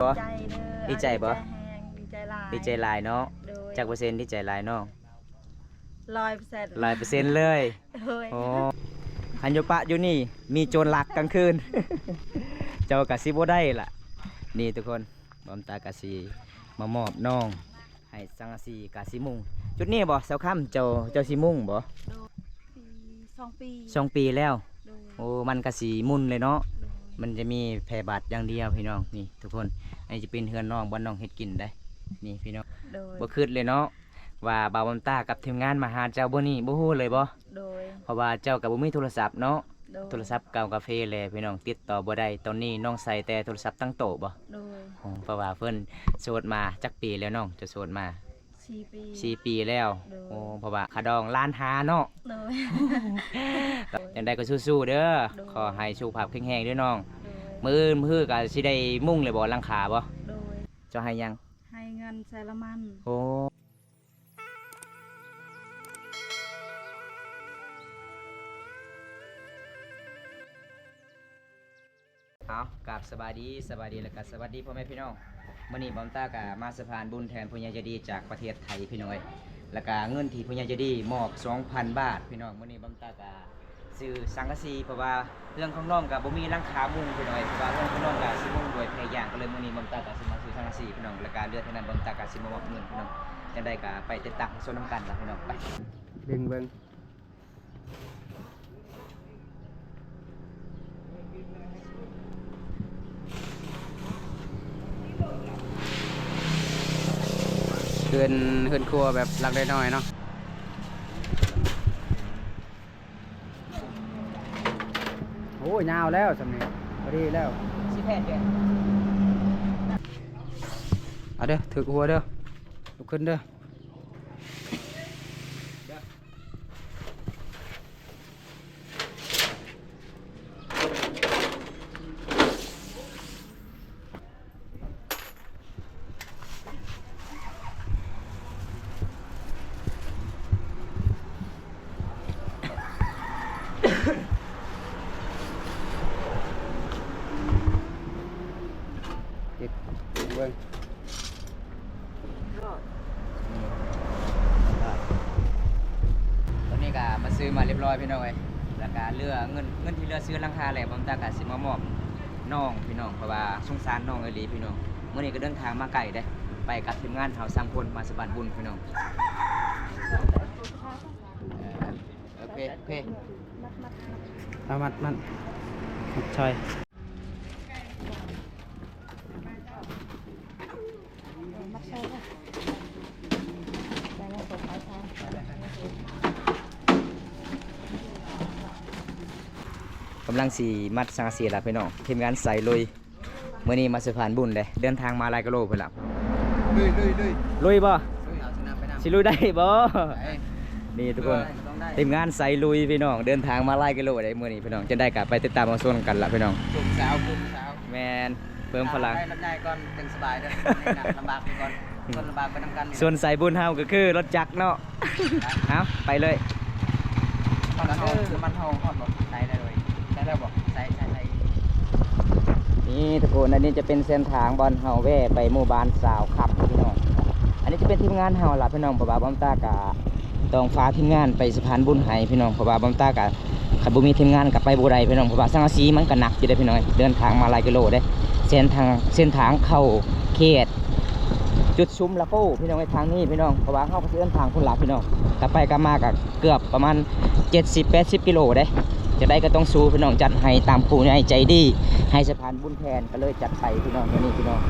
ບໍ່? ດີໃຈເດີ ດີໃຈບໍ່? ດີໃຈແຮງ ດີໃຈຫຼາຍ ດີໃຈຫຼາຍເນາະ. ໂດຍ ຈັກເປີເຊັນດີໃຈຫຼາຍນ້ອງ? ຮ້ອຍເປີເຊັນ ຮ້ອຍເປີເຊັນເລີຍ. ໂດຍ ໂອ້ ຄັນຢູ່ປະຢູ່ນີ້ມີໂຈນລັກກາງຄືນ ເຈົ້າກະຊິບໍ່ໄດ້ລະ. ນີ້ທຸກຄົນ ບ່າວຕາກະຊິມາມອບນ້ອງ ໃຫ້ສັງກະສີກະຊິມຸງ. ຈຸດນີ້ບໍ່ສາວຄຳ ເຈົ້າ ເຈົ້າຊິມຸງບໍ່? ໂດຍ ປີ ສອງປີ ສອງປີແລ້ວ. ໂດຍ ໂອ້ ມັນກະຊິໝຸ່ນເລີຍເນາະ. ໂດຍ ມັນຈະມີແຜ່ບາດຢ່າງດຽວພີ່ນ້ອງ. ນີ້ທຸກຄົນ ອັນນີ້ຈະເປັນເຮືອນນ້ອງ ບ່ອນນ້ອງເຮັດກິນໄດ໋ ນີ້ພີ່ນ້ອງ. ໂດຍ ບໍ່ຄິດເລີຍເນາະ ວ່າບ່າວບຸນຕາກັບທີມງານມາຫາເຈົ້າມື້ນີ້ ບໍ່ຮູ້ເລີຍບໍ່? ໂດຍ ເພາະວ່າເຈົ້າກໍບໍ່ມີໂທລະສັບເນາະ. ໂດຍ ໂທລະສັບເກົ່າກາເຟແຫຼະພີ່ນ້ອງ ຕິດຕໍ່ບໍ່ໄດ້. ຕອນນີ້ນ້ອງໃຊ້ແຕ່ໂທລະສັບຕັ້ງໂຕະບໍ່? ໂດຍ ໂອ້ ເພາະວ່າເພິ່ນໂສດມາຈັກປີແລ້ວນ້ອງ? ເຈົ້າໂສດມາ ສີ່ປີ ສີ່ປີແລ້ວ. ໂດຍ ໂອ້ ເພາະວ່າຄ່າດອງລ້ານຫ້າເນາະ. ໂດຍ ຈັ່ງໃດກໍສູ້ໆເດີ. ໂດຍ ຂໍໃຫ້ສຸຂະພາບແຂງແຮງເດີນ້ອງ. ໂດຍ ມື້ອື່ນມື້ຮືກໍຊິໄດ້ມຸງເລີຍບໍ່ ຫຼັງຄາບໍ່? ໂດຍ ເຈົ້າໃຫ້ຫຍັງ? ໃຫ້ເງິນໃສ່ລະມັນ. ໂອ້ ເອົາ ກາບສະບາຍດີ ສະບາຍດີ ແລ້ວກະສະຫວັດດີພໍ່ແມ່ພີ່ນ້ອງ. ມື້ນີ້ບ່າວຕາກະມາສະພານບຸນແທນຜູ້ໃຫຍ່ໃຈດີຈາກປະເທດໄທພີ່ນ້ອງເອີຍ ແລ້ວກະເງິນທີ່ຜູ້ໃຫຍ່ໃຈດີມອບສອງພັນບາດພີ່ນ້ອງ. ມື້ນີ້ບ່າວຕາກະ ຊື້ສັງກະສີ ເພາະວ່າເຮືອນຂອງນ້ອງກະບໍ່ມີຫຼັງຄາມຸງພີ່ນ້ອງເອີຍ ເພາະວ່າເຮືອນຂອງນ້ອງກະຊິມຸງດ້ວຍແພຢາງ. ກໍເລີຍມື້ນີ້ບ່າວຕາກະຊິມາຊື້ສັງກະສີພີ່ນ້ອງ ແລ້ວກະເຫຼືອເທົ່ານັ້ນບ່າວຕາກະຊິມາມອບເງິນພີ່ນ້ອງ. ຈັ່ງໃດກະໄປຕິດຕາມຊົມນຳກັນລະພີ່ນ້ອງ. ໄປ ດຶງເບິ່ງ ເຮືອນ ເຮືອນຄົວແບບຫຼັກນ້ອຍໆເນາະ. ໂອ້ຍ ຍາວແລ້ວສ່ຳນີ້ ພໍດີແລ້ວ ສິບແປດເດືອນ. ເອົາເດີ ຖືກຫົວເດີ ລຸກຂຶ້ນເດີ. ເກັບເບິ່ງ ຕອນນີ້ກະມາຊື້ມາຮຽບຮ້ອຍພີ່ນ້ອງເອີຍ ແລ້ວກະເຫຼືອເງິນ ເງິນທີ່ເຫຼືອຊື້ຫຼັງຄາແລ້ວ ບ່າວຕາກະຊິມາມອບນ້ອງພີ່ນ້ອງ ເພາະວ່າສົງສານນ້ອງອີ່ຫຼີພີ່ນ້ອງ. ມື້ນີ້ກະເດີນທາງມາໄກເດ້ ໄປກັບທີມງານເຮົາສາມຄົນມາສະພານບຸນພີ່ນ້ອງ. ໂອເຄ ໂອເຄ ເອົາມັດ ມັດ ມັດຊ່ອຍ. ກຳລັງຊິມັດສັງກະສີລະພີ່ນ້ອງ ທີມງານສາຍລຸຍ. ມື້ນີ້ມາສະພານບຸນເດ້ ເດີນທາງມາຫຼາຍກິໂລພຸ້ນລະ. ລຸຍ ລຸຍ ລຸຍ ລຸຍບໍ່? ລຸຍ ເອົາຊະນະໄປນຳ ຊິລຸຍໄດ້ບໍ່? ໄດ້ ນີ້ທຸກຄົນ ເອີ ຕ້ອງໄດ້ ທີມງານສາຍລຸຍພີ່ນ້ອງ ເດີນທາງມາຫຼາຍກິໂລເດ້ມື້ນີ້ພີ່ນ້ອງ. ຈັ່ງໃດກະໄປຕິດຕາມຮັບຊົມກັນລະພີ່ນ້ອງ. ກຸ່ມສາວ ກຸ່ມສາວ ແມ່ນ ເພີ່ມພະລັງ ໄດ້ລົດໃຫຍ່ກ່ອນ ຈັ່ງສະບາຍເດີ ໃນການລຳບາກໄປກ່ອນ ຄົນລຳບາກໄປນຳກັນນີ້. ສ່ວນສາຍບຸນເຮົາກໍຄືລົດຈັກເນາະ. ເອົາ ໄປເລີຍ. ນ້ຳມັນເຮົາ ນ້ຳມັນເຮົາຮອດບໍ່? ໄດ້ແລ້ວເວີຍ ໄດ້ແລ້ວບໍ່? ໃສ່ ໃສ່ ໃສ່. ນີ້ທຸກຄົນ ອັນນີ້ຈະເປັນເສັ້ນທາງບ່ອນເຮົາແວ່ໄປໝູ່ບ້ານຊາວຄຳພີ່ນ້ອງ. ອັນນີ້ຈະເປັນທີມງານເຮົາລະພີ່ນ້ອງ ເພາະວ່າບ່າວຕາກະຕ້ອງພາທີມງານໄປສະພານບຸນໃຫ້ພີ່ນ້ອງ ເພາະວ່າບ່າວຕາກະ ຄັນບໍ່ມີທີມງານກໍໄປບໍ່ໄດ້ພີ່ນ້ອງ ເພາະວ່າສັງກະສີມັນກໍໜັກຢູ່ເດ້ພີ່ນ້ອງ ເດີນທາງມາຫຼາຍກິໂລເດ້. ເສັ້ນທາງ ເສັ້ນທາງເຂົ້າເຂດຈຸດຊຸມລະໂກ້ພີ່ນ້ອງເອີຍ ທາງນີ້ພີ່ນ້ອງ ເພາະວ່າເຮົາກໍຊິເດີນທາງພຸ້ນລະພີ່ນ້ອງ ກັບໄປກັບມາກໍເກືອບປະມານເຈັດສິບແປດສິບກິໂລເດ້. ຈັ່ງໃດກໍຕ້ອງສູ້ພີ່ນ້ອງ ຈັດໃຫ້ຕາມຜູ້ໃຫຍ່ໃຈດີ ໃຫ້ສະພານບຸນແທນ ກໍເລີຍຈັດໄປພີ່ນ້ອງ ມື້ນີ້ພີ່ນ້ອງ.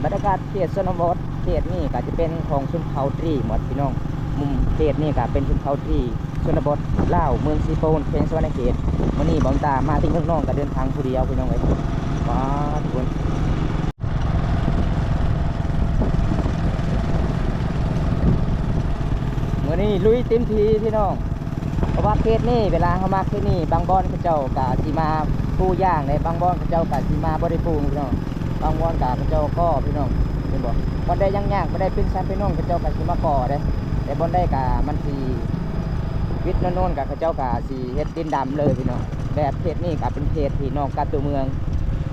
ບັນຍາກາດເຂດຊົນນະບົດ ເຂດນີ້ກໍຈະເປັນຂອງຊົນເຜົ່າຕຣີໝົດພີ່ນ້ອງ. ມຸມເຂດນີ້ກໍເປັນຊົນເຜົ່າຕຣີ ຊົນນະບົດລາວ ເມືອງສີໂປນ ແຂວງສະຫວັນນະເຂດ. ມື້ນີ້ບ່າວຕາມາຕິດນ້ອງໆ ກໍເດີນທາງຜູ້ດຽວພີ່ນ້ອງເອີຍ. ວ້າ ທຸກຄົນ ມື້ນີ້ລຸຍເຕັມທີ່ພີ່ນ້ອງ ເພາະວ່າເຂດນີ້ ເວລາເຮົາມາເຂດນີ້ ບາງບ່ອນເຂົາເຈົ້າກະຊິມາປູຢາງເດ້ ບາງບ່ອນເຂົາເຈົ້າກະຊິມາບໍ່ໄດ້ປູພີ່ນ້ອງ ບາງບ່ອນກະເຂົາເຈົ້າກໍ່ພີ່ນ້ອງ ເຫັນບໍ່? ບ່ອນໃດຍາກໆ ບ່ອນໃດເປັນສັນເປັນໜອງ ເຂົາເຈົ້າກະຊິມາກໍ່ເດ້. ແຕ່ບ່ອນໃດກະມັນຊິວິດໂນນໆ ກະເຂົາເຈົ້າກະຊິເຮັດດິນດຳເລີຍພີ່ນ້ອງ. ແບບເຂດນີ້ກະເປັນເຂດທີ່ນອກກັບຕົວເມືອງ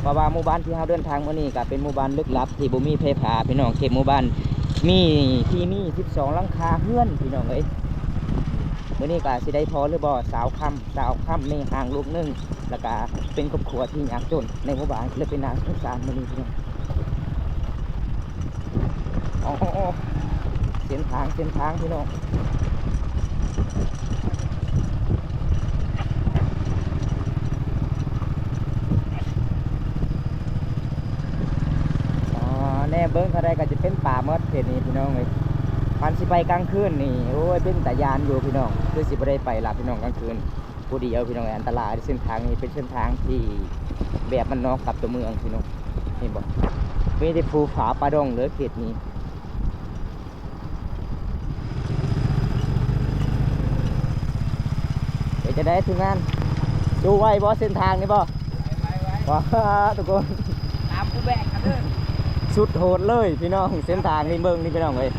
ເພາະວ່າໝູ່ບ້ານທີ່ເຮົາເດີນທາງມື້ນີ້ກະເປັນໝູ່ບ້ານລຶກລັບທີ່ບໍ່ມີໄຟຟ້າພີ່ນ້ອງ. ເຂດໝູ່ບ້ານມີ ທີ່ມີສິບສອງຫຼັງຄາເຮືອນພີ່ນ້ອງເອີຍ. ມື້ນີ້ກະຊິໄດ້ພໍຫຼືບໍ່ ຊາວຄ່ຳ ຊາວຄ່ຳ ມີຮ້າງລູກໜຶ່ງ ແລ້ວກະເປັນຄອບຄົວທີ່ຍາກຈົນໃນໝູ່ບ້ານ ເລີຍເປັນໜ້າສົງສານມື້ນີ້ພີ່ນ້ອງ. ອໍ ເສັ້ນທາງ ເສັ້ນທາງພີ່ນ້ອງ. ອໍ ແນມເບິ່ງເທົ່າໃດກໍຈະເປັນປ່າໝົດເຂດນີ້ພີ່ນ້ອງເອີຍ. ຄັນຊິໄປກາງຄືນນີ້ ໂອ້ຍ ເປັນຕາຢ້ານຢູ່ພີ່ນ້ອງ. ຄືຊິບໍ່ໄດ້ໄປລະພີ່ນ້ອງ ກາງຄືນ ຜູ້ດຽວພີ່ນ້ອງເອີຍ ອັນຕະລາຍ. ເສັ້ນທາງນີ້ເປັນເສັ້ນທາງທີ່ແບບມັນນອກກັບຕົວເມືອງພີ່ນ້ອງ. ເຫັນບໍ່ ມີແຕ່ພູຜາປ່າດົງເດີເຂດນີ້. ເປັນຈັ່ງໃດທີມງານ ສູ້ໄຫວບໍ່ເສັ້ນທາງນີ້ບໍ່? ໄຫວໆ ວ້າ ທຸກຄົນ ຕາມກູແບກກັນເດີ. ສຸດໂຫດເລີຍພີ່ນ້ອງ ເສັ້ນທາງນີ້ ເບິ່ງນີ້ພີ່ນ້ອງເອີຍ.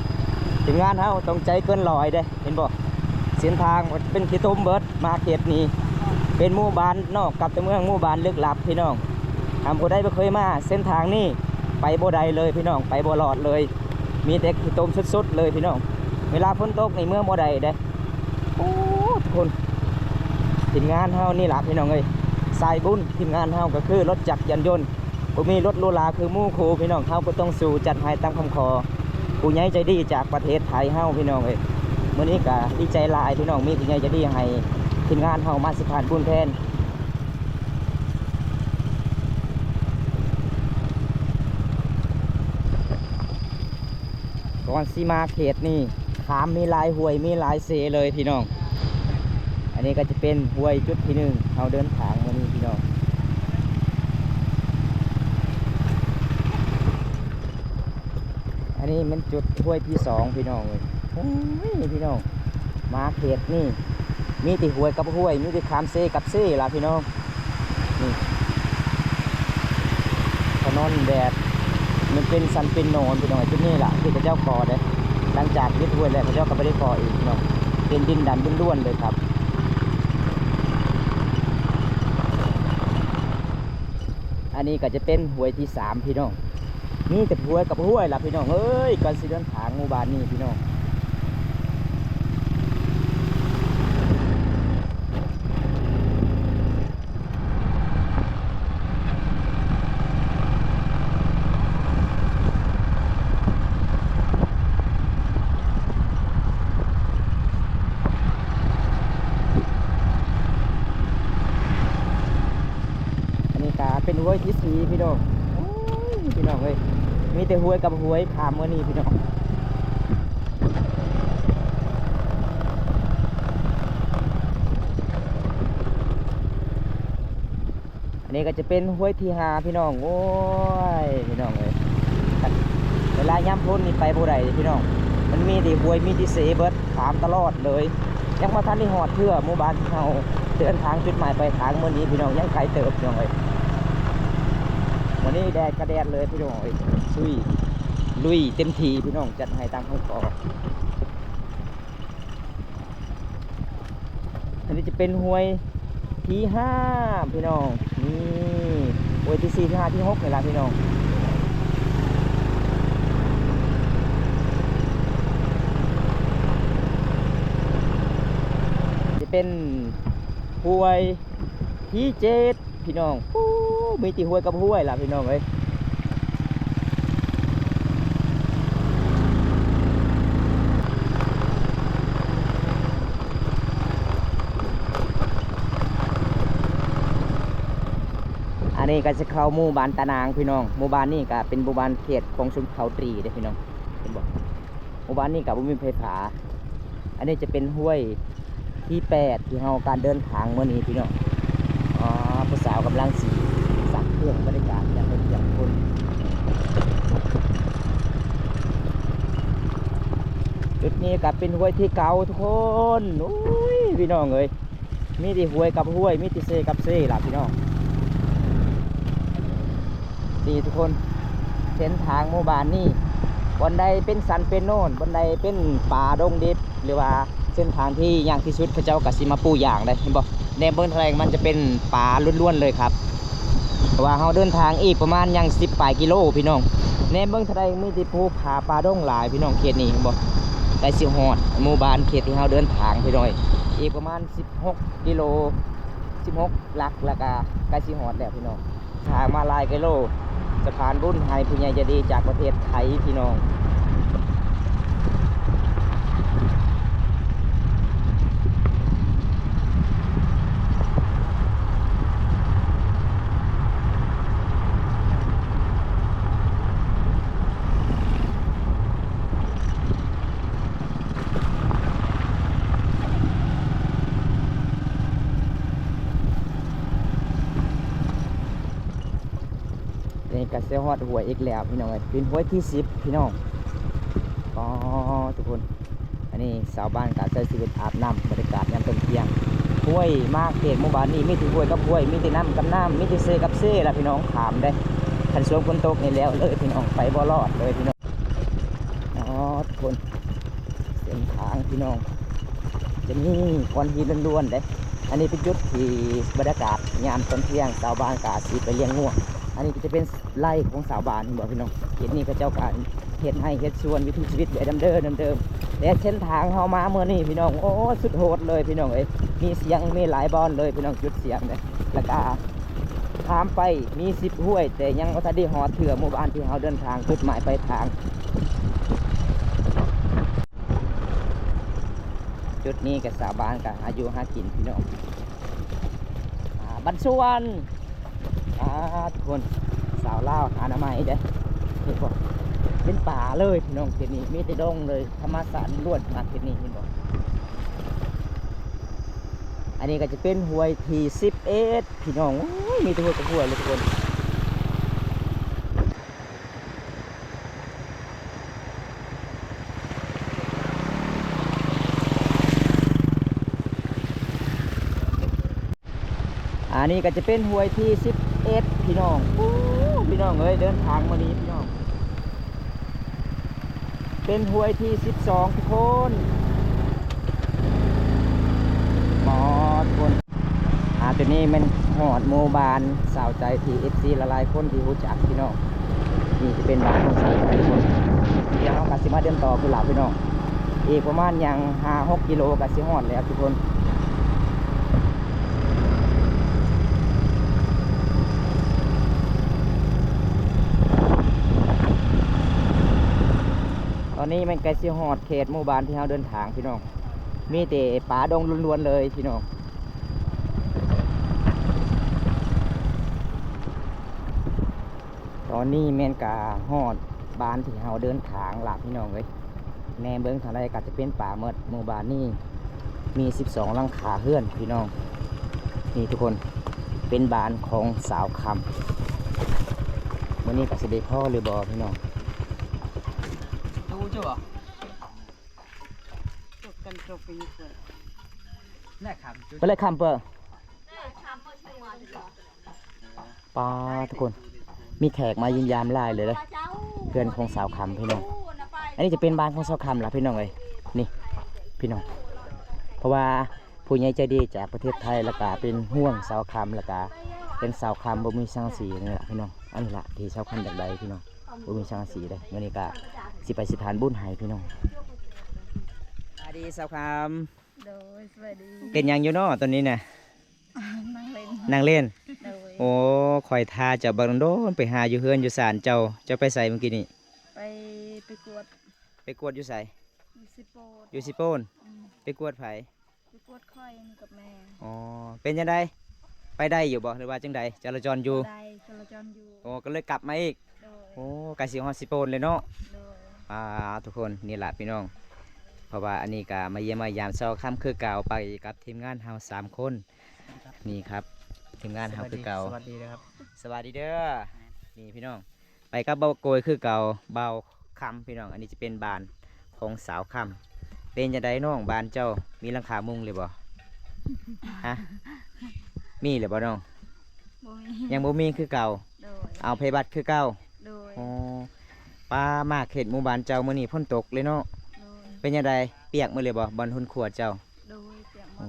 ທີມງານເຮົາຕ້ອງໃຈເກີນຮ້ອຍເດ້. ເຫັນບໍ່ ເສັ້ນທາງເປັນຂີ້ຕົມເບິດ. ມາເຂດນີ້ເປັນໝູ່ບ້ານນອກກັບຕົວເມືອງ ໝູ່ບ້ານລຶກລັບພີ່ນ້ອງ. ຖ້າຜູ້ໃດບໍ່ເຄີຍມາເສັ້ນທາງນີ້ ໄປບໍ່ໄດ້ເລີຍພີ່ນ້ອງ ໄປບໍ່ລອດເລີຍ. ມີແຕ່ຂີ້ຕົມສຸດໆເລີຍພີ່ນ້ອງ. ເວລາຝົນຕົກນີ້ເມືອງບໍ່ໄດ້ເດ້. ໂອ້ ທຸກຄົນ ທີມງານເຮົານີ້ລະພີ່ນ້ອງເອີຍ ສາຍບຸນ. ທີມງານເຮົາກໍຄືລົດຈັກຍານຍົນ ບໍ່ມີລົດຫຼູຫຼາຄືໝູ່ຄູ່ພີ່ນ້ອງ. ເຮົາກໍຕ້ອງສູ້ຈັດໃຫ້ຕາມຄຳຂໍຜູ້ໃຫຍ່ໃຈດີຈາກປະເທດໄທເຮົາພີ່ນ້ອງເອີຍ. ມື້ນີ້ກໍດີໃຈຫຼາຍພີ່ນ້ອງ ມີຜູ້ໃຫຍ່ໃຈດີໃຫ້ທີມງານເຮົາມາສະພານບຸນແທນ. ກ່ອນຊິມາເຂດນີ້ ຂ້າມມີຫຼາຍຫ້ວຍ ມີຫຼາຍເຊເລີຍພີ່ນ້ອງ. ອັນນີ້ກໍຈະເປັນຫ້ວຍຈຸດທີໜຶ່ງ ເຮົາເດີນທາງມື້ນີ້ພີ່ນ້ອງ. ອັນນີ້ແມ່ນຈຸດຫ້ວຍທີສອງພີ່ນ້ອງເອີຍ. ໂອ້ຍ ພີ່ນ້ອງ ມາເຂດນີ້ມີແຕ່ຫ້ວຍກັບຫ້ວຍ ມີແຕ່ຂ້າມເຊກັບເຊລະພີ່ນ້ອງ. ນີ້ ຖະໜົນແບບມັນເປັນສັນເປັນໂນນພີ່ນ້ອງ. ຈຸດນີ້ລະທີ່ເຂົາເຈົ້າກໍ່ເດ້ ຫຼັງຈາກເຮັດຫ້ວຍແລ້ວ ເຂົາເຈົ້າກໍບໍ່ໄດ້ກໍ່ອີກພີ່ນ້ອງ. ເປັນດິນດຳລ້ວນໆເລີຍຄັບ. ອັນນີ້ກໍຈະເປັນຫ້ວຍທີສາມພີ່ນ້ອງ. ມີແຕ່ຫ້ວຍກັບຫ້ວຍລະພີ່ນ້ອງເອີຍ ກ່ອນຊິເດີນທາງໝູ່ບ້ານນີ້ພີ່ນ້ອງ. ອັນນີ້ກະເປັນຫ້ວຍທີສີ່ພີ່ນ້ອງ. ໂອ້ຍ ພີ່ນ້ອງເອີຍ ມີແຕ່ຫ້ວຍກັບຫ້ວຍຂ້າມມື້ນີ້ພີ່ນ້ອງ. ອັນນີ້ກໍຈະເປັນຫ້ວຍທີຫ້າພີ່ນ້ອງ. ໂອ້ຍ ພີ່ນ້ອງເອີຍ ເວລາຍາມຝົນນີ້ໄປບໍ່ໄດ້ພີ່ນ້ອງ ມັນມີແຕ່ຫ້ວຍ ມີແຕ່ເຊເບິດ ຂ້າມຕະຫຼອດເລີຍ. ຍັງບໍ່ທັນໄດ້ຮອດເທື່ອໝູ່ບ້ານທີ່ເຮົາເດີນທາງຈຸດໝາຍປາຍທາງມື້ນີ້ພີ່ນ້ອງ ຍັງໄກເຕີບພີ່ນ້ອງເອີຍ. ມື້ນີ້ແດດກໍແດດເລີຍພີ່ນ້ອງເອີຍ ຊຸຍ ລຸຍເຕັມທີ່ພີ່ນ້ອງ ຈັດໃຫ້ຕາມຄຳຂໍ. ອັນນີ້ຈະເປັນຫ້ວຍທີຫ້າພີ່ນ້ອງ. ນີ້ ຫ້ວຍທີສີ່ ທີຫ້າ ທີຫົກນີ້ລະພີ່ນ້ອງ. ຈະເປັນຫ້ວຍທີເຈັດ ພີ່ນ້ອງ. ໂອ້ ມີແຕ່ຫ້ວຍກັບຫ້ວຍລະພີ່ນ້ອງເອີຍ. ອັນນີ້ກໍຈະເຂົ້າໝູ່ບ້ານຕານາງພີ່ນ້ອງ. ໝູ່ບ້ານນີ້ກໍເປັນໝູ່ບ້ານເຂດຂອງຊົນເຜົ່າຕຣີເດ້ພີ່ນ້ອງ ເຫັນບໍ່? ໝູ່ບ້ານນີ້ກໍບໍ່ມີໄຟຟ້າ. ອັນນີ້ຈະເປັນຫ້ວຍທີແປດ ທີ່ເຮົາການເດີນທາງມື້ນີ້ພີ່ນ້ອງ. ອໍ ຜູ້ສາວກຳລັງຊິຊັກເຄື່ອງບໍລິການຢ່າງເປັນທຽງຄຸນ. ຈຸດນີ້ກໍເປັນຫ້ວຍທີເກົ້າທຸກຄົນ. ໂອ້ຍ ພີ່ນ້ອງເອີຍ ມີແຕ່ຫ້ວຍກັບຫ້ວຍ ມີແຕ່ເຊກັບເຊລະພີ່ນ້ອງ. ນີ້ທຸກຄົນ ເສັ້ນທາງໝູ່ບ້ານນີ້ ບ່ອນໃດເປັນສັນເປັນໂນນ ບ່ອນໃດເປັນປ່າດົງດິບ ຫຼືວ່າເສັ້ນທາງທີ່ຍາກທີ່ສຸດ ເຂົາເຈົ້າກໍຊິມາປູຢາງໄດ້ ເຫັນບໍ່? ແນມເບິ່ງເທົ່າໃດມັນຈະເປັນປ່າລ້ວນໆເລີຍຄັບ ເພາະວ່າເຮົາເດີນທາງອີກປະມານຍັງສິບປາຍກິໂລພີ່ນ້ອງ ແນມເບິ່ງເທົ່າໃດມີແຕ່ພູຜາປ່າດົງຫຼາຍພີ່ນ້ອງ ເຂດນີ້ເຫັນບໍ່? ໃກ້ຊິຮອດໝູ່ບ້ານເຂດທີ່ເຮົາເດີນທາງພີ່ນ້ອງ ອີກປະມານສິບຫົກກິໂລ ສິບຫົກຫຼັກ ແລ້ວກໍໃກ້ຊິຮອດແລ້ວພີ່ນ້ອງ. ທາງມາຫຼາຍກິໂລ ສະພານບຸນໃຫ້ຜູ້ໃຫຍ່ໃຈດີຈາກປະເທດໄທພີ່ນ້ອງ. ນີ້ກໍຊິຮອດຫ້ວຍອີກແລ້ວພີ່ນ້ອງເອີຍ ເປັນຫ້ວຍທີສິບພີ່ນ້ອງ. ອໍ ທຸກຄົນ ອັນນີ້ຊາວບ້ານກໍໃຊ້ຊີວິດອາບນ້ຳ ບັນຍາກາດຍາມຕອນທ່ຽງ. ຫ້ວຍ ມາເຂດໝູ່ບ້ານນີ້ມີແຕ່ຫ້ວຍກັບຫ້ວຍ ມີແຕ່ນ້ຳກັບນ້ຳ ມີແຕ່ເຊກັບເຊລະພີ່ນ້ອງ ຂ້າມເດ້. ຄັນຊ່ວງຝົນຕົກນີ້ແລ້ວເລີຍພີ່ນ້ອງ ໄປບໍ່ລອດເລີຍພີ່ນ້ອງ. ອໍ ທຸກຄົນ ເສັ້ນທາງພີ່ນ້ອງ ຈະມີກ້ອນຫີນລ້ວນໆເດ້. ອັນນີ້ເປັນຈຸດທີ່ບັນຍາກາດຍາມຕອນທ່ຽງ ຊາວບ້ານກໍອາດຊິໄປລ້ຽງງົວ. ອັນນີ້ກໍຈະເປັນໄຮ່ຂອງຊາວບ້ານ ເຫັນບໍ່ພີ່ນ້ອງ? ເຂດນີ້ເຂົາເຈົ້າກໍເຮັດໄຮ່ເຮັດສວນ ວິຖີຊີວິດແບບເດີມໆ ແຕ່ເສັ້ນທາງເຮົາມາມື້ນີ້ພີ່ນ້ອງ ໂອ້ ສຸດໂຫດເລີຍພີ່ນ້ອງເອີຍ. ມີສ່ຽງ ມີຫຼາຍບ່ອນເລີຍພີ່ນ້ອງ ຈຸດສ່ຽງເດ້. ແລ້ວກໍຂ້າມໄປມີສິບຫ້ວຍ ແຕ່ຍັງບໍ່ທັນໄດ້ຮອດເທື່ອ ໝູ່ບ້ານທີ່ເຮົາເດີນທາງ ຈຸດໝາຍປາຍທາງ. ຈຸດນີ້ກໍຊາວບ້ານກໍຫາຢູ່ຫາກິນພີ່ນ້ອງ ອ່າ ບ້ານສວນ. ອ່າ ທຸກຄົນ ຊາວລາວຫາໜໍ່ໄມ້ເດ້ ເຫັນບໍ່? ເປັນປ່າເລີຍພີ່ນ້ອງ ເຂດນີ້ມີແຕ່ດົງເລີຍ ທຳມະຊາດລ້ວນມາເຂດນີ້ ເຫັນບໍ່? ອັນນີ້ກໍຈະເປັນຫ້ວຍທີສິບເອັດພີ່ນ້ອງ ໂອ້ຍ ມີແຕ່ຫ້ວຍກັບຫ້ວຍເລີຍທຸກຄົນ. ອັນນີ້ກໍຈະເປັນຫ້ວຍທີສິບເອັດພີ່ນ້ອງ. ໂອ້ ພີ່ນ້ອງເອີຍ ເດີນທາງມື້ນີ້ພີ່ນ້ອງ ເປັນຫ້ວຍທີສິບສອງທຸກຄົນ. ໝົດຄົນ ອ່າ ໂຕນີ້ແມ່ນຮອດໝູ່ບ້ານສາວໃຈ ທີ່ ເອັຟຊີ ຫຼາຍໆຄົນທີ່ຮູ້ຈັກພີ່ນ້ອງ. ນີ້ຈະເປັນບ້ານຂອງສາວໃຈທຸກຄົນ. ດຽວເຮົາກໍຊິມາເດີນຕໍ່ພຸ້ນລະພີ່ນ້ອງ ອີກປະມານຫຍັງຫ້າຫົກກິໂລກໍຊິຮອດແລ້ວທຸກຄົນ. ຕອນນີ້ແມ່ນໃກ້ຊິຮອດເຂດໝູ່ບ້ານທີ່ເຮົາເດີນທາງພີ່ນ້ອງ ມີແຕ່ປ່າດົງລ້ວນໆເລີຍພີ່ນ້ອງ. ຕອນນີ້ແມ່ນກະຮອດບ້ານທີ່ເຮົາເດີນທາງລະພີ່ນ້ອງເອີຍ. ແນມເບິ່ງທາງໃດກໍຈະເປັນປ່າໝົດ. ໝູ່ບ້ານນີ້ມີສິບສອງຫຼັງຄາເຮືອນພີ່ນ້ອງ. ນີ້ທຸກຄົນ ເປັນບ້ານຂອງສາວຄຳ. ມື້ນີ້ກໍຊິໄດ້ພໍ້ຫຼືບໍ່ພີ່ນ້ອງ? ໄປເລີຍຄຳເປີ. ປາດ ທຸກຄົນ ມີແຂກມາຢ້ຽມຢາມຫຼາຍເລີຍເດ້ ເຮືອນຂອງສາວຄຳພີ່ນ້ອງ. ອັນນີ້ຈະເປັນບ້ານຂອງສາວຄຳລະພີ່ນ້ອງເອີຍ ນີ້ພີ່ນ້ອງ. ເພາະວ່າຜູ້ໃຫຍ່ໃຈດີຈາກປະເທດໄທ ແລ້ວກະເປັນຫ່ວງສາວຄຳ ແລ້ວກະເຫັນສາວຄຳບໍ່ມີສັງກະສີນີ້ລະພີ່ນ້ອງ. ອັນນີ້ລະທີ່ສາວຄຳຢາກໄດ້ພີ່ນ້ອງ ບໍ່ມີສັງກະສີເດ້. ມື້ນີ້ກະຊິໄປສະພານບຸນໃຫ້ພີ່ນ້ອງ. ສະບາຍດີສາວຄຳ. ໂດຍ ສະບາຍດີ. ເຮັດຫຍັງຢູ່ເນາະຕອນນີ້ນະ? ນັ່ງເລ່ນ ນັ່ງເລ່ນ. ໂດຍ. ໂອ້ ຂ້ອຍຖ້າເຈົ້າບັກດົນໆ ໄປຫາຢູ່ເຮືອນຢູ່ຊານເຈົ້າ. ເຈົ້າໄປໃສມື້ກີ້ນີ້? ໄປ ໄປກວດ. ໄປກວດຢູ່ໃສ? ຢູ່ເຊໂປນ. ຢູ່ເຊໂປນ. ອືມ. ໄປກວດໃຜ? ໄປກວດຂ້ອຍນີ້ກັບແມ່. ອໍ ເປັນຈັ່ງໃດ? ໄປໄດ້ຢູ່ບໍ່ ຫຼືວ່າຈັ່ງໃດ? ຈະລາຈອນຢູ່? ໄດ້ ຈະລາຈອນຢູ່. ໂອ້ ກໍເລີຍກັບມາອີກ. ໂດຍ. ໂອ້ ໃກ້ຊິຮອດເຊໂປນແລ້ວເນາະ. ໂດຍ. ອ່າ ທຸກຄົນ ນີ້ລະພີ່ນ້ອງ ເພາະວ່າອັນນີ້ກໍມາຢ້ຽມມາຢາມຊາວຄຳຄືເກົ່າ ໄປກັບທີມງານເຮົາສາມຄົນ. ນີ້ຄັບ ທີມງານເຮົາຄືເກົ່າ. ສະຫວັດດີ ສະຫວັດດີເດີຄັບ. ສະຫວັດດີເດີ. ນີ້ພີ່ນ້ອງ ໄປກັບບ່າວໂກຍຄືເກົ່າ ບ່າວຄຳພີ່ນ້ອງ. ອັນນີ້ຈະເປັນບ້ານຂອງສາວຄຳ. ເປັນຈັ່ງໃດນ້ອງ ບ້ານເຈົ້າມີຫຼັງຄາມຸງຫຼືບໍ່? ຮະ ມີຫຼືບໍ່ນ້ອງ? ບໍ່ມີ. ຍັງບໍ່ມີຄືເກົ່າ. ໂດຍ. ເອົາ ໄພວັດຄືເກົ່າ. ໂດຍ. ອໍ ປາ ມາເຂດໝູ່ບ້ານເຈົ້າມື້ນີ້ຝົນຕົກເລີຍເນາະ. ໂດຍ. ເປັນຈັ່ງໃດ ປຽກໝົດເລີຍບໍ່ ບ່ອນຮຸນຄົວເຈົ້າ? ໂດຍ ປຽກໝົດ.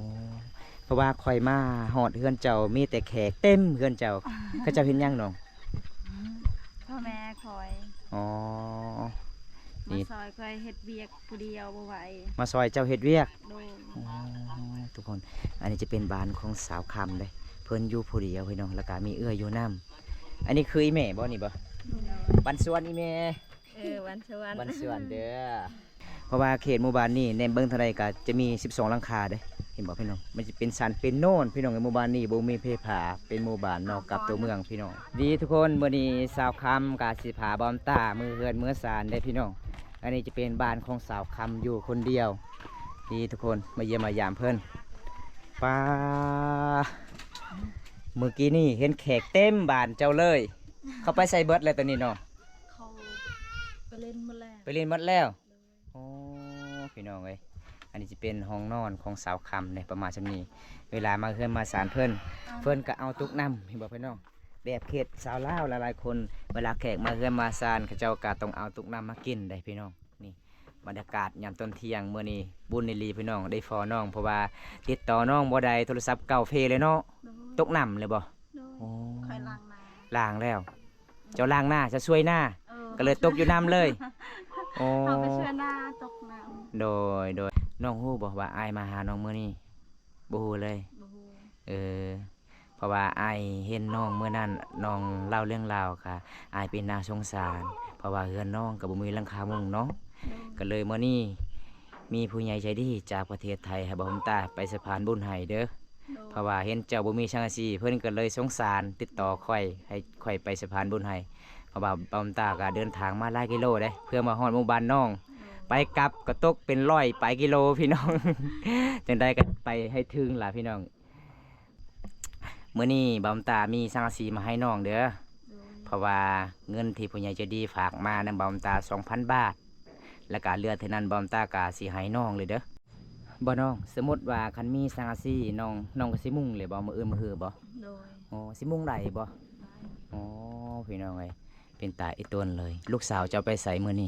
ອໍ ເພາະວ່າຂ້ອຍມາຮອດເຮືອນເຈົ້າ ມີແຕ່ແຂກເຕັມເຮືອນເຈົ້າ. ເຂົາເຈົ້າເຮັດຫຍັງນ້ອງ? ພໍ່ແມ່ຂ້ອຍ. ອໍ ມາຊ່ອຍຂ້ອຍເຮັດວຽກຜູ້ດຽວບໍ່ໄຫວ. ມາຊ່ອຍເຈົ້າເຮັດວຽກ? ໂດຍ. ອໍ ທຸກຄົນ ອັນນີ້ຈະເປັນບ້ານຂອງສາວຄຳເດ້ ເພິ່ນຢູ່ຜູ້ດຽວພີ່ນ້ອງ ແລ້ວກະມີເອື້ອຍຢູ່ນຳ. ອັນນີ້ຄືອີ່ແມ່ບໍ່ນີ້ບໍ່? ໂດຍ. ບັນຊວນອີ່ແມ່. ເອີ ວັນຊວນ ວັນຊວນເດີ. ເພາະວ່າເຂດໝູ່ບ້ານນີ້ແນມເບິ່ງເທົ່າໃດກໍຈະມີສິບສອງຫຼັງຄາເດ້ ເຫັນບໍ່ພີ່ນ້ອງ? ມັນຈະເປັນສັນເປັນໂນນພີ່ນ້ອງ. ໝູ່ບ້ານນີ້ບໍ່ມີໄຟຟ້າ ເປັນໝູ່ບ້ານນອກກັບຕົວເມືອງພີ່ນ້ອງ. ດີທຸກຄົນ ມື້ນີ້ສາວຄຳກໍຊິພາບ່າວຕາເມືອເຮືອນເມືອຊານເດ້ພີ່ນ້ອງ. ອັນນີ້ຈະເປັນບ້ານຂອງສາວຄຳຢູ່ຄົນດຽວ. ດີທຸກຄົນ ມາຢ້ຽມມາຢາມເພິ່ນ. ປາ ມື້ກີ້ນີ້ເຫັນແຂກເຕັມບ້ານເຈົ້າເລີຍ. ເຂົາໄປໃສເບິດແລ້ວຕອນນີ້ນ້ອງ? ເຂົາໄປຫຼິ້ນໝົດແລ້ວ. ໄປຫຼິ້ນໝົດແລ້ວ. ໂດຍ. ໂອ້ ພີ່ນ້ອງເອີຍ ອັນນີ້ຈະເປັນຫ້ອງນອນຂອງສາວຄຳເດ້ ປະມານສ່ຳນີ້. ເວລາມາເຮືອນມາຊານເພິ່ນ ເພິ່ນກໍເອົາຕຸກນ້ຳ ເຫັນບໍ່ພີ່ນ້ອງ? ແບບເຂດຊາວລາວຫຼາຍໆຄົນ ເວລາແຂກມາເຮືອນມາຊານ ເຂົາເຈົ້າກໍຕ້ອງເອົາຕຸກນ້ຳມາກິນເດ້ພີ່ນ້ອງ. ນີ້ບັນຍາກາດຍາມຕອນທ່ຽງມື້ນີ້ ບຸນອີ່ຫຼີພີ່ນ້ອງ ໄດ້ພໍ້ນ້ອງ ເພາະວ່າຕິດຕໍ່ນ້ອງບໍ່ໄດ້ ໂທລະສັບເກົ່າເພເລີຍເນາະ. ໂດຍ. ຕົກນ້ຳເລີຍບໍ່? ໂດຍ. ໂອ້ ຂ້ອຍລ້າງໜ້າ. ລ້າງແລ້ວ. ເຈົ້າລ້າງໜ້າ ເຈົ້າຊ່ວຍໜ້າ ເອີ ກໍເລີຍຕົກຢູ່ນ້ຳເລີຍ. ໂອ້ ເຮົາໄປຊ່ວຍໜ້າຕົກນ້ຳ. ໂດຍ ໂດຍ. ນ້ອງຮູ້ບໍ່ວ່າອ້າຍມາຫານ້ອງມື້ນີ້? ບໍ່ຮູ້ເລີຍ. ບໍ່ຮູ້. ເອີ ເພາະວ່າອ້າຍເຫັນນ້ອງມື້ນັ້ນ ນ້ອງເລົ່າເລື່ອງລາວ ກະອ້າຍເປັນໜ້າສົງສານ ເພາະວ່າເຮືອນນ້ອງກໍບໍ່ມີຫຼັງຄາມຸງເນາະ. ໂດຍ. ກໍເລີຍມື້ນີ້ມີຜູ້ໃຫຍ່ໃຈດີຈາກປະເທດໄທໃຫ້ບ່າວບຸນຕາໄປສະພານບຸນໃຫ້ເດີ. ໂດຍ. ເພາະວ່າເຫັນເຈົ້າບໍ່ມີສັງກະສີ ເພິ່ນກໍເລີຍສົງສານ ຕິດຕໍ່ຂ້ອຍ ໃຫ້ຂ້ອຍໄປສະພານບຸນໃຫ້ ເພາະວ່າບ່າວບຸນຕາກໍເດີນທາງມາຫຼາຍກິໂລເດ້ ເພື່ອມາຮອດໝູ່ບ້ານນ້ອງ. ໂດຍ. ໄປກັບກໍຕົກເປັນຮ້ອຍປາຍກິໂລພີ່ນ້ອງ. ຈັ່ງໃດກໍໄປໃຫ້ເຖິງລະພີ່ນ້ອງ. ມື້ນີ້ບ່າວບຸນຕາມີສັງກະສີມາໃຫ້ນ້ອງເດີ. ໂດຍ. ເພາະວ່າເງິນທີ່ຜູ້ໃຫຍ່ໃຈດີຝາກມານຳບ່າວບຸນຕາສອງພັນບາດ ແລ້ວກະເຫຼືອເທົ່ານັ້ນບ່າວບຸນຕາກະຊິໃຫ້ນ້ອງເລີຍເດີ. ບໍ່ນ້ອງ ສົມມຸດວ່າຄັນມີສັງກະສີ ນ້ອງ ນ້ອງກໍຊິມຸງເລີຍບໍ່ ມື້ອື່ນມື້ຮືບໍ່? ໂດຍ. ໂອ້ ຊິມຸງໄດ້ບໍ່? ໄດ້. ໂອ້ ພີ່ນ້ອງເອີຍ ເປັນຕາອີ່ຕົນເລີຍ. ລູກສາວເຈົ້າໄປໃສມື້ນີ້?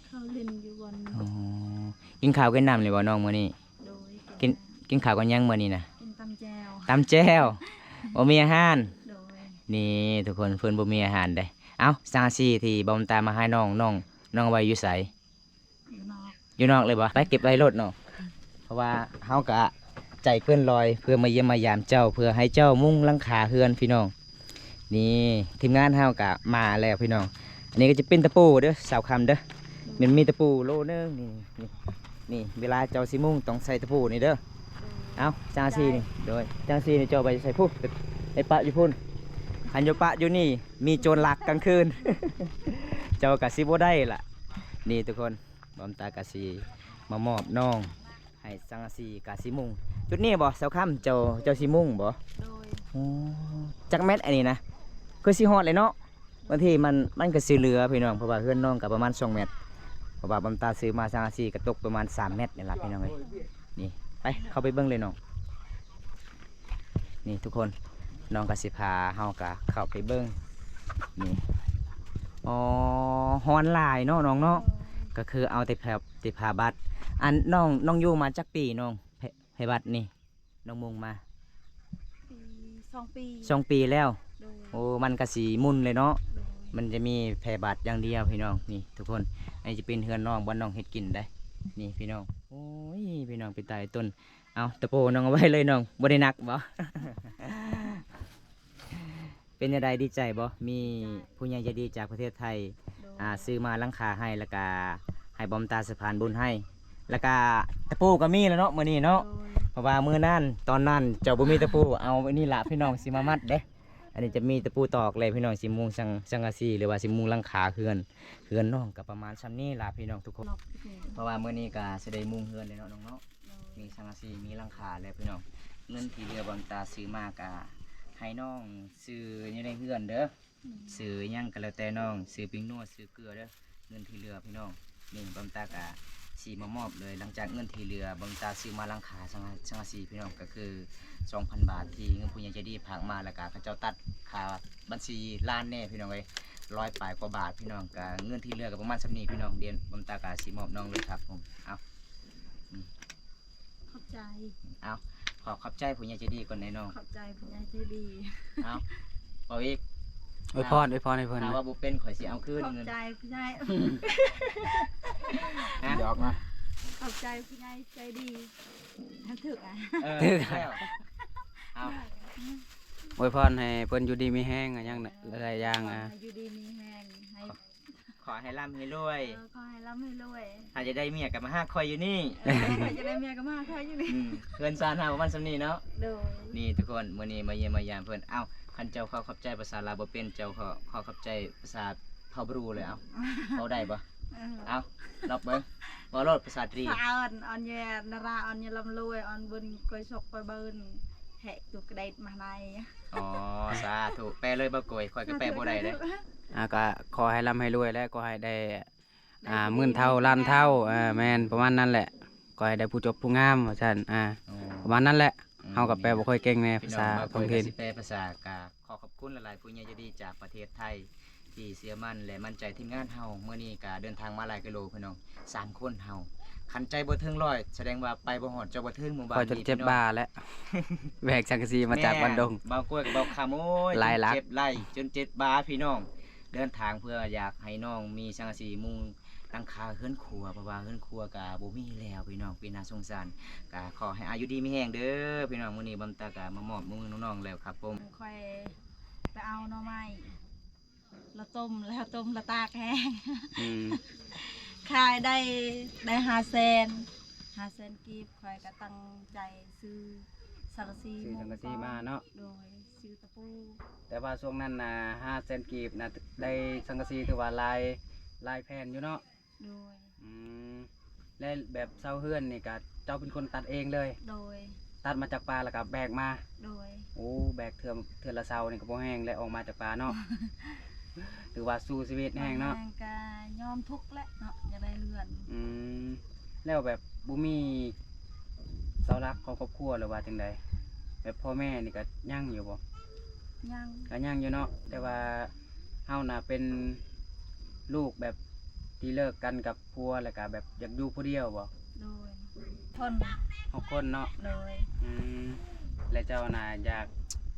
ເຂົາຫຼິ້ນຢູ່ບ່ອນ. ອໍ ກິນເຂົ້າກິນນ້ຳແລ້ວບໍ່ນ້ອງມື້ນີ້? ໂດຍ. ກິນ ກິນເຂົ້າກັບຫຍັງມື້ນີ້ນະ? ກິນຕຳແຈ່ວ. ຕຳແຈ່ວ. ບໍ່ມີອາຫານ. ໂດຍ. ນີ້ທຸກຄົນ ເພິ່ນບໍ່ມີອາຫານເດ້. ເອົ້າ ສັງກະສີທີ່ບ່າວບຸນຕາມາໃຫ້ນ້ອງ ນ້ອງ ນ້ອງເອົາໄວ້ຢູ່ໃສ? ຢູ່ນອກ. ຢູ່ນອກເລີຍບໍ່? ໄປເກັບໄວ້ໂລດນ້ອງ. ເພາະວ່າເຮົາກະໃຈເກີນລອຍ ເພື່ອມາຢ້ຽມມາຢາມເຈົ້າ ເພື່ອໃຫ້ເຈົ້າມຸງຫຼັງຄາເຮືອນພີ່ນ້ອງ. ນີ້ທີມງານເຮົາກະມາແລ້ວພີ່ນ້ອງ. ອັນນີ້ກໍຈະເປັນຕະປູເດີ ສາວຄຳເດີ. ແມ່ນມີຕະປູໂລໜຶ່ງ ນີ້ ນີ້ ນີ້ ເວລາເຈົ້າຊິມຸງຕ້ອງໃສ່ຕະປູນີ້ເດີ. ເອົາ ຈັ່ງຊີ້ນີ້ ໂດຍ ຈັ່ງຊີ້ນີ້ເຈົ້າໄປໃສ່ພຸ້ນ ໄປປະຢູ່ພຸ້ນ. ຄັນຢູ່ປະຢູ່ນີ້ ມີໂຈນລັກກາງຄືນ ເຈົ້າກະຊິບໍ່ໄດ້ລະ. ນີ້ທຸກຄົນ ບ່າວບຸນຕາກະຊິມາມອບນ້ອງ ໃຫ້ສັງກະສີກະຊິມຸງ. ຈຸດນີ້ບໍ່ ສາວຄຳ ເຈົ້າ ເຈົ້າຊິມຸງບໍ່? ໂດຍ. ອໍ ຈັກແມັດອັນນີ້ນະ? ຄືຊິຮອດເລີຍເນາະ. ບາງທີມັນ ມັນກໍຊິເຫຼືອພີ່ນ້ອງ ເພາະວ່າເຮືອນນ້ອງກໍປະມານສອງແມັດ ເພາະວ່າບ່າວບຸນຕາຊື້ມາສັງກະສີກໍຕົກປະມານສາມແມັດນີ້ລະພີ່ນ້ອງເອີຍ. ນີ້ ໄປ ເຂົ້າໄປເບິ່ງເລີຍນ້ອງ. ນີ້ທຸກຄົນ ນ້ອງກໍຊິພາເຮົາກະເຂົ້າໄປເບິ່ງ. ນີ້ ອໍ ຮ້ອນຫຼາຍເນາະນ້ອງເນາະ. ໂດຍ. ກໍຄືເອົາແຕ່ຜ້າ ແຕ່ຜ້າບັດ. ອັນນ້ອງ ນ້ອງຢູ່ມາຈັກປີນ້ອງ ແພ ແພບັດນີ້ ນ້ອງມຸງມາ? ປີ ສອງປີ. ສອງປີແລ້ວ. ໂດຍ. ໂອ້ ມັນກະຊິໝຸ່ນເລີຍເນາະ. ໂດຍ. ມັນຈະມີແພບັດຢ່າງດຽວພີ່ນ້ອງ. ນີ້ທຸກຄົນ ອັນນີ້ຈະເປັນເຮືອນນ້ອງ ບ່ອນນ້ອງເຮັດກິນໄດ໋. ນີ້ພີ່ນ້ອງ ໂອ້ຍ ພີ່ນ້ອງ ເປັນຕາອີ່ຕົນ. ເອົາ ຕະປູນ້ອງເອົາໄວ້ເລີຍນ້ອງ ບໍ່ໄດ້ໜັກບໍ່? ເປັນຈັ່ງໃດ ດີໃຈບໍ່? ມີຜູ້ໃຫຍ່ໃຈດີຈາກປະເທດໄທ ໂດຍ ອ່າ ຊື້ມາຫຼັງຄາໃຫ້ ແລ້ວກະໃຫ້ບ່າວບຸນຕາສະພານບຸນໃຫ້ ແລ້ວກະຕະປູກໍມີແລ້ວເນາະ ມື້ນີ້ເນາະ. ໂດຍ. ເພາະວ່າມື້ນັ້ນ ຕອນນັ້ນເຈົ້າບໍ່ມີຕະປູ ເອົາອັນນີ້ລະ ພີ່ນ້ອງຊິມາມັດເດ້. ອັນນີ້ຈະມີຕະປູຕອກແລ້ວ ພີ່ນ້ອງຊິມຸງສັງ ສັງກະສີ ຫຼືວ່າຊິມຸງຫຼັງຄາເຮືອນ ເຮືອນນ້ອງກໍປະມານສ່ຳນີ້ລະ ພີ່ນ້ອງທຸກຄົນ. ເພາະວ່າມື້ນີ້ກໍຊິໄດ້ມຸງເຮືອນແລ້ວເນາະນ້ອງເນາະ. ໂດຍ. ມີສັງກະສີ ມີຫຼັງຄາແລ້ວພີ່ນ້ອງ. ເງິນທີ່ເຫຼືອບ່າວບຸນຕາຊື້ມາກະໃຫ້ນ້ອງຊື້ຢູ່ໃນເຮືອນເດີ. ອືມ. ຊື້ຫຍັງກໍແລ້ວແຕ່ນ້ອງ ຊື້ປີ້ງນົວ ຊື້ເກືອເດີ. ເງິນທີ່ເຫຼືອພີ່ນ້ອງ ນີ້ບ່າວບຸນຕາກະຊິມາມອບເລີຍ. ຫຼັງຈາກເງິນທີ່ເຫຼືອບ່າວບຸນຕາຊື້ມາຫຼັງຄາສັງ ສັງກະສີພີ່ນ້ອງ ກໍຄືສອງພັນບາດ ທີ່ເງິນຜູ້ໃຫຍ່ໃຈດີຝາກມາ ແລ້ວກະເຂົາເຈົ້າຕັດຄ່າບັນຊີລ້ານແນ່ພີ່ນ້ອງເອີຍ. ຮ້ອຍປາຍກວ່າບາດພີ່ນ້ອງ. ກະເງິນທີ່ເຫຼືອກະປະມານສ່ຳນີ້ພີ່ນ້ອງ. ດຽວບອມຕາກະຊິມອບນ້ອງເລີຍຄັບຜົມ. ເອົາ ອືມ ຂອບໃຈ. ເອົາ ຂໍຂອບໃຈຜູ້ໃຫຍ່ໃຈດີກ່ອນແດ່ນ້ອງ. ຂອບໃຈຜູ້ໃຫຍ່ໃຈດີ. ເອົາ ເວົ້າອີກ. ອວຍພອນ ເອົາ ອວຍພອນໃຫ້ເພິ່ນ. ຖ້າວ່າບໍ່ເປັນຂ້ອຍຊິເອົາຄືນເງິນ. ຂອບໃຈຜູ້ໃຫຍ່. ຮະ? ຢອກນະ. ຂອບໃຈຜູ້ໃຫຍ່ໃຈດີ. ຖືກອະ? ເອີ ຖືກແລ້ວ. ເອົາ ອວຍພອນໃຫ້ເພິ່ນຢູ່ດີມີແຮງ ຫຍັງຫຼາຍໆຢ່າງ. ອວຍພອນໃຫ້ຢູ່ດີມີແຮງ ໃຫ້ ຂໍໃຫ້ລ່ຳໃຫ້ລວຍ. ເອີ ຂໍໃຫ້ລ່ຳໃຫ້ລວຍ. ຖ້າຈະໄດ້ເມຍກໍມາຫາຂ້ອຍຢູ່ນີ້. ເອີ ຖ້າຈະໄດ້ເມຍກໍມາຫາຂ້ອຍຢູ່ນີ້. ອືມ ເຮືອນຊານເຮົາປະມານສ່ຳນີ້ເນາະ. ໂດຍ. ນີ້ທຸກຄົນ ມື້ນີ້ມາຢ້ຽມມາຢາມເພິ່ນ. ເອົ້າ ຄັນເຈົ້າຂໍຂອບໃຈພາສາລາວບໍ່ເປັນ ເຈົ້າຂໍ ຂໍຂອບໃຈພາສາເຜົ່າບຣູເລີຍ. ເອົ້າ ເວົ້າໄດ້ບໍ່? ເອີ ເອົ້າ ລອງເບິ່ງ ເວົ້າໂລດພາສາຕຣີ. ສາອອນ ອອນແຍ ນາຣາ ອອນແຍ ລ່ຳລວຍ ອອນບຸນ ກອຍສຸກ ກອຍເບີນ ແຮກຕຸກເດັດມາໃນ. ອໍ ສາທຸ ແປເລີຍບໍ່ໂກຍ ຂ້ອຍກໍແປບໍ່ໄດ້ເດ້. ສາທຸ ສາທຸ. ອ່າ ກໍຂໍໃຫ້ລ່ຳໃຫ້ລວຍ ແລະ ຂໍໃຫ້ໄດ້ ໄດ້ ອ່າ ໝື່ນເທົ່າລ້ານເທົ່າ. ເອີ ແມ່ນ ປະມານນັ້ນແຫຼະ. ຂໍໃຫ້ໄດ້ຜູ້ຈົບຜູ້ງາມວ່າຊັ້ນ. ອ່າ ອໍ ປະມານນັ້ນແຫຼະ. ອືມ ເຮົາກໍແປບໍ່ຄ່ອຍເກັ່ງໃນພາສາທ້ອງຖິ່ນ. ແມ່ນ ບ່າວໂກຍກໍຊິແປພາສາ ກໍ ຂໍຂອບຄຸນຫຼາຍໆ ຜູ້ໃຫຍ່ໃຈດີຈາກປະເທດໄທ ທີ່ເຊື່ອໝັ້ນ ແລະ ໝັ້ນໃຈທີມງານເຮົາ. ມື້ນີ້ກະເດີນທາງມາຫຼາຍກິໂລພີ່ນ້ອງ ສາມຄົນເຮົາ. ຄັນໃຈບໍ່ເຖິງຮ້ອຍ ສະແດງວ່າໄປບໍ່ຮອດ ເຈົ້າບໍ່ເຖິງໝູ່ບ້ານ. ຂ້ອຍຈົນເຈັບບ່າແຫຼະ ແບກສັງກະສີມາຈາກບ້ານດົງ. ບ່າວໂກຍກັບບ່າວຄຳ ໂອ້ຍ ຫຼາຍຫຼັກ ຈົນເຈັບຫຼາຍ ຈົນເຈັບບ່າພີ່ນ້ອງ. ເດີນທາງເພື່ອຢາກໃຫ້ນ້ອງມີສັງກະສີມຸງ ຫຼັງຄາເຮືອນຄົວ ເພາະວ່າເຮືອນຄົວກະບໍ່ມີແລ້ວພີ່ນ້ອງ. ເປັນໜ້າສົງສານ. ກະຂໍໃຫ້ອາຍຸດີມີແຮງເດີພີ່ນ້ອງ. ມື້ນີ້ບອມຕາກະມາມອບມືນ້ອງໆແລ້ວຄັບຜົມ. ຂ້ອຍໄປເອົາໜໍ່ໄມ້ ລະຕົ້ມ ລະຕົ້ມ ລະຕາກແຫ້ງ. ອືມ ຂາຍໄດ້ ໄດ້ຫ້າແສນ ຫ້າແສນກີບ. ຂ້ອຍກະຕັ້ງໃຈຊື້ສັງກະສີ ຊື້ສັງກະສີມາເນາະ. ໂດຍ. ຊື້ຕະປູ. ແຕ່ວ່າຊ່ວງນັ້ນນະ ຫ້າແສນກີບນະ ໄດ້ສັງກະສີຖືວ່າຫຼາຍ ຫຼາຍແຜ່ນຢູ່ເນາະ. ໂດຍ. ອືມ ແລະ ແບບເສົາເຮືອນນີ້ກະເຈົ້າເປັນຄົນຕັດເອງເລີຍ? ໂດຍ. ຕັດມາຈາກປ່າແລ້ວກະແບກມາ? ໂດຍ. ໂອ້ ແບກເທື່ອ ເທື່ອລະເສົານີ້ກະບໍ່ແຮງແຫຼະ ອອກມາຈາກປ່າເນາະ. ຖືວ່າສູ້ຊີວິດແຮງເນາະ. ແຮງກະຍອມທຸກແຫຼະເນາະ ຢາກໄດ້ເຮືອນ. ອືມ ແລ້ວແບບບໍ່ມີເສົາຫຼັກຂອງຄອບຄົວ ຫຼືວ່າຈັ່ງໃດ? ແບບພໍ່ແມ່ນີ້ກະຍັງຢູ່ບໍ່? ຍັງ. ກະຍັງຢູ່ເນາະ. ແຕ່ວ່າເຮົານະເປັນລູກແບບທີ່ເລີກກັນກັບຜົວ ແລ້ວກະແບບຢາກຢູ່ຜູ້ດຽວບໍ່? ໂດຍ. ຄົນ ຫົກຄົນເນາະ. ໂດຍ. ອືມ ແລະ ເຈົ້ານະຢາກ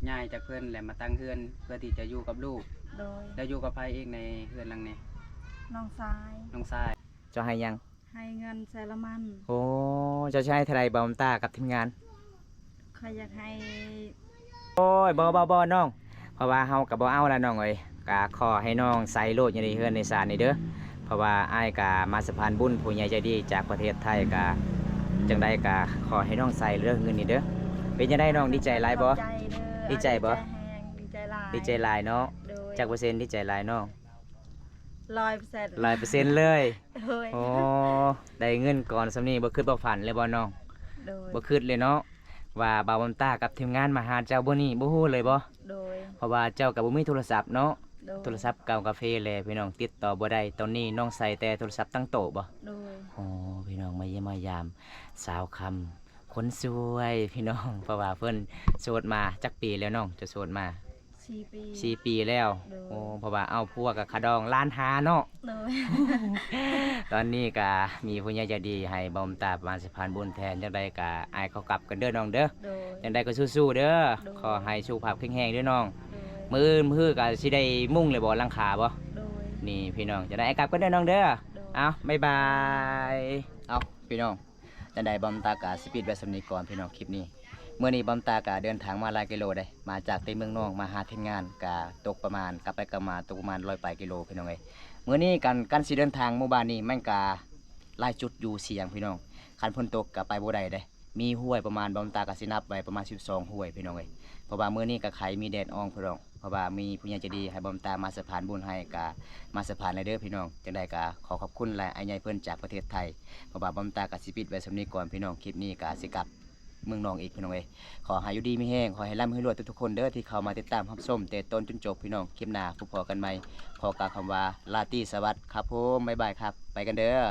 ຍ້າຍຈາກເພິ່ນ ແລະ ມາຕັ້ງເຮືອນເພື່ອທີ່ຈະຢູ່ກັບລູກ? ໂດຍ. ແລ້ວຢູ່ກັບໃຜອີກໃນເຮືອນຫຼັງນີ້? ນ້ອງຊາຍ. ນ້ອງຊາຍ. ເຈົ້າໃຫ້ຫຍັງ? ໃຫ້ເງິນໃສ່ລະມັນ. ໂອ້ ເຈົ້າຊິໃຫ້ເທົ່າໃດ ບ່າວຕາກັບທີມງານ? ຂ້ອຍຢາກໃຫ້ ໂອ້ຍ ບໍ່ ບໍ່ ບໍ່ນ້ອງ ເພາະວ່າເຮົາກະບໍ່ເອົາລະນ້ອງເອີຍ. ກະຂໍໃຫ້ນ້ອງໃສ່ໂລດຢູ່ໃນເຮືອນໃນຊານນີ້ເດີ ເພາະວ່າອ້າຍກະມາສະພານບຸນ ຜູ້ໃຫຍ່ໃຈດີຈາກປະເທດໄທ. ກະຈັ່ງໃດກະຂໍໃຫ້ນ້ອງໃສ່ເດີ ເງິນນີ້ເດີ. ເປັນຈັ່ງໃດນ້ອງ ດີໃຈຫຼາຍບໍ່? ຂອບໃຈເດີ. ດີໃຈບໍ່? ດີໃຈແຮງ ດີໃຈຫຼາຍ. ດີໃຈຫຼາຍເນາະ. ໂດຍ. ຈັກເປີເຊັນ ດີໃຈຫຼາຍນ້ອງ? ຮ້ອຍເປີເຊັນ. ຮ້ອຍເປີເຊັນເລີຍ. ໂດຍ. ໂອ້ ໄດ້ເງິນກ້ອນສ່ຳນີ້ ບໍ່ຄິດບໍ່ຝັນເລີຍບໍ່ນ້ອງ? ໂດຍ. ບໍ່ຄິດເລີຍເນາະ ວ່າບ່າວບຸນຕາກັບທີມງານມາຫາເຈົ້າມື້ນີ້ ບໍ່ຮູ້ເລີຍບໍ່? ໂດຍ. ເພາະວ່າເຈົ້າກະບໍ່ມີໂທລະສັບເນາະ. ໂດຍ. ໂທລະສັບເກົ່າກະເຟແຫຼະພີ່ນ້ອງ ຕິດຕໍ່ບໍ່ໄດ້. ຕອນນີ້ນ້ອງໃຊ້ແຕ່ໂທລະສັບຕັ້ງໂຕະບໍ່? ໂດຍ. ໂອ້ ພີ່ນ້ອງ ມາຢ້ຽມມາຢາມສາວຄຳ ຄົນສວຍພີ່ນ້ອງ ເພາະວ່າເພິ່ນໂສດມາຈັກປີແລ້ວນ້ອງ? ເຈົ້າໂສດມາ ສີ່ປີ ສີ່ປີແລ້ວ. ໂດຍ. ໂອ້ ເພາະວ່າເອົາຜົວກະຄ່າດອງລ້ານຫ້າເນາະ. ໂດຍ. ຕອນນີ້ກະມີຜູ້ໃຫຍ່ໃຈດີໃຫ້ບ່າວຕາມາສະພານບຸນແທນ. ຈັ່ງໃດກະອ້າຍຂໍກັບກ່ອນເດີນ້ອງເດີ. ໂດຍ. ຈັ່ງໃດກະສູ້ໆເດີ. ໂດຍ. ຂໍໃຫ້ສຸຂະພາບແຂງແຮງເດີນ້ອງ. ໂດຍ. ມື້ອື່ນມື້ຮືກະຊິໄດ້ມຸງແລ້ວບໍ່ ຫຼັງຄາບໍ່? ໂດຍ. ນີ້ພີ່ນ້ອງ ຈັ່ງໃດອ້າຍກັບກ່ອນເດີນ້ອງເດີ. ໂດຍ. ເອົາ ບາຍບາຍ. ເອົາ ພີ່ນ້ອງ ຈັ່ງໃດບ່າວຕາກະຊິປິດໄວ້ສ່ຳນີ້ກ່ອນພີ່ນ້ອງ ຄລິບນີ້. ມື້ນີ້ບ່າວຕາກະເດີນທາງມາຫຼາຍກິໂລເດ້ ມາຈາກແຕ່ເມືອງນອງມາຫາທີມງານ ກະຕົກປະມານ ກັບໄປກັບມາຕົກປະມານຮ້ອຍປາຍກິໂລພີ່ນ້ອງເອີຍ. ມື້ນີ້ການ ການຊິເດີນທາງໝູ່ບ້ານນີ້ ມັນກະຫຼາຍຈຸດຢູ່ສ່ຽງພີ່ນ້ອງ ຄັນຝົນຕົກກະໄປບໍ່ໄດ້ເດ້. ມີຫ້ວຍປະມານ ບ່າວຕາກະຊິນັບໄວ້ປະມານສິບສອງຫ້ວຍພີ່ນ້ອງເອີຍ. ເພາະວ່າມື້ນີ້ກະໄຄມີແດດອອງພີ່ນ້ອງ ເພາະວ່າມີຜູ້ໃຫຍ່ໃຈດີໃຫ້ບ່າວຕາມາສະພານບຸນໃຫ້ ກະມາສະພານແລ້ວເດີພີ່ນ້ອງ. ຈັ່ງໃດກະຂໍຂອບຄຸນຫຼາຍອ້າຍໃຫຍ່ເພິ່ນຈາກປະເທດໄທ. ເພາະວ່າບ່າວຕາກະຊິປິດໄວ້ສ່ຳນີ້ກ່ອນພີ່ນ້ອງ ຄລິບນີ້ກະຊິກັບເມືອງນອງອີກພີ່ນ້ອງເອີຍ. ຂໍໃຫ້ຢູ່ດີມີແຮງ ຂໍໃຫ້ລ່ຳໃຫ້ລວຍທຸກໆຄົນເດີ ທີ່ເຂົ້າມາຕິດຕາມຮັບຊົມແຕ່ຕົ້ນຈົນຈົບພີ່ນ້ອງ. ຄລິບໜ້າພົບພໍ້ກັນໃໝ່ ຂໍກ່າວຄຳວ່າລາຕີສະຫວັດຄັບຜົມ ບາຍບາຍຄັບ ໄປກັນເດີ.